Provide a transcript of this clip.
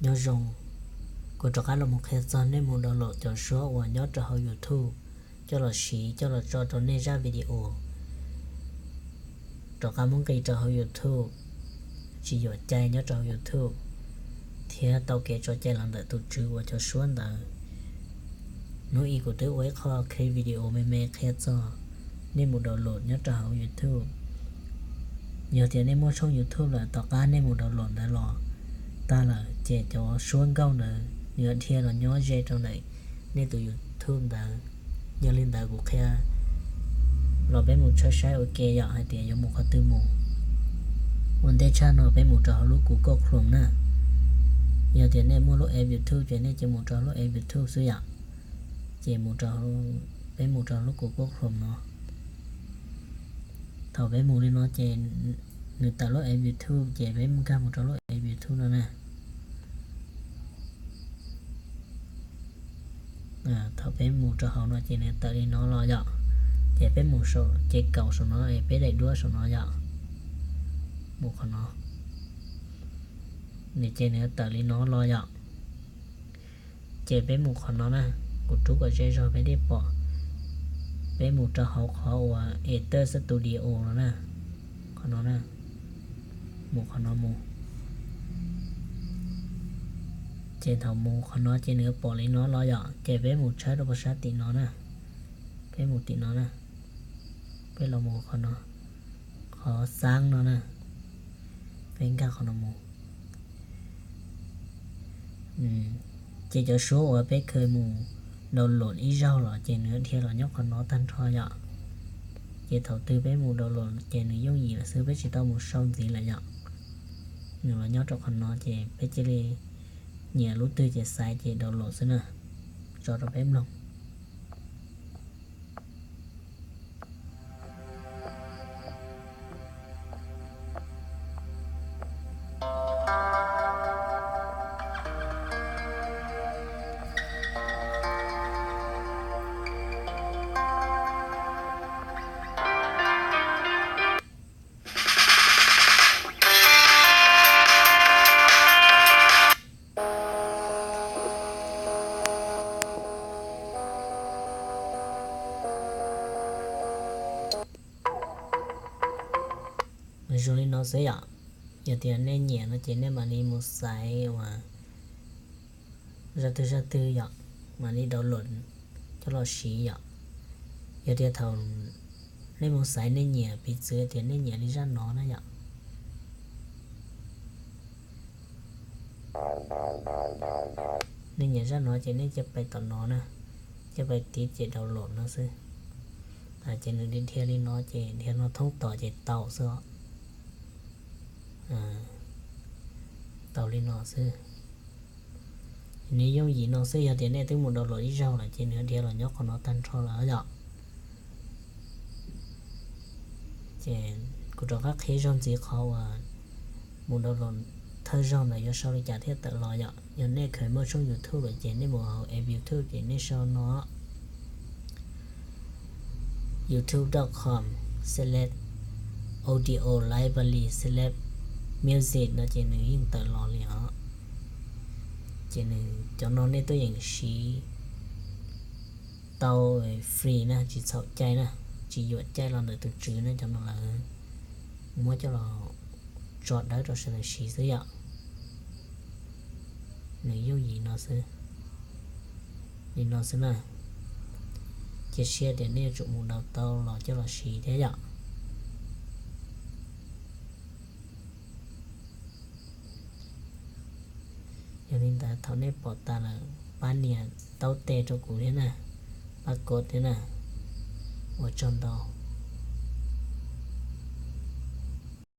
Nyob zoo, kuv rov qab los mus qhia txog nej mus download cov suab uas nyob rau hauv YouTube coj los siv coj los tso rau nej zaj video, rov qab muab nqis rau hauv YouTube, tsis yuam cai nyob rau hauv YouTube, thiab tau kev tso cai los ntawm tus tswv uas cov suab ntawd. Hnub i kuv twb ua ib qho clip video me me qhia txog nej mus download nyob rau hauv YouTube. Yog tias nej muaj tshooj YouTube lawm, tom qab nej mus download ntawd los tag lawm ces cov suab nkauj ntawd nws yuav dhia los nyob ze rau ntawm nej tus YouTube ntawd. Yog li ntawd kuv qhia los peb mus tshawb saib ua ke yom, hais tias yuav mus qhov twg mus. Ua ntej tshaj no peb mus rau hauv lub Google Chrome na. Yog tias nej muaj lub app YouTube ces nej cia mus rau lub app YouTube xwb yom. Ces mus rau, peb mus rau lub Google Chrome no. Thaum peb mus li no ces nws tawm lub app YouTube ces peb nkag mus rau lub app YouTube no na. Thaum peb mus rau hauv no ces nws tawm li no los yom. Ces peb mus saum ces kaum saum no es peb daim duab saum no yom. Mus qhov no, nws ces nws tawm li no los yom. Ces peb mus qhov no na, kuv rub kom ze zog peb thiaj pom. Peb mus rau hauv qhov uas Editor Studio no na, qhov no na, mus qhov no mus. Ces thaum mus qhov no ces nws pom li no los yom, ces peb mus tshawb rau pem sab tim no na, peb mus tim no na, peb los mus qhov no, qhov xab no na, peb nkag qhov no mus. Ces cov suab uas peb kheev mus download ib zaug los ces nws dhia los nyob qhov no tag nrho yom. Ces thaum twg peb mus download ces nws yooj yim lawm xwb, peb tsis tau mus sau ntxiv lawm yom. Nws los nyob rau qhov no ces peb cia li nyiam lub twg ces xaiv ces download xwb na, tso rau peb mloog. Zoo li no xwb yom. Yog tias nej nyiam no ces nej mam li mus xaiv uas zaj twg zaj twg yom, mam li download coj los siv yom. Yog tias thaum nej mus xaiv nej nyiam, piv txwv tias nej nyiam li zaj no na yom. Nej nyiam zaj no ces nej cia pais tom no na, cia pais tiv ces download no xwb. Ces nws dhia li no ces dhia no thoob tom ces tau xwb os. Tau li no xwb. Nws yooj yim no xwb, yog tias nej twb mus download ib zaug lawm ces nws dhia los nyob qhov no tag nrho lawm yom. Ces kuv rov qab qhia zog ntxiv qhov uas mus download thawj zaug ntawd yuav sau li cas thiaj tawm los yom. Yog nej kheev muaj tshooj YouTube lawm ces nej mus hauv app YouTube ces nej sau no, youtube dot com slash audio library slash music no ces nws yeej tawm los li os. Ces nws cov no nej tuaj yeem siv tau free na, tsis txhaum cai na, tsis yuam cai los ntawm tus tswv na, cov no lawv muab coj los tso dawb rau sawv daws siv xwb yom. Nws yooj yim no xwb, li no xwb na. Cia siab tias nej yuav tsum mus download tau los coj los siv thiab yom. Yog li ntawd thaum nej pom tas lawm pab nias taub tes rau kuv thiab na, pab kov thiab na. Ua tsaug ntau.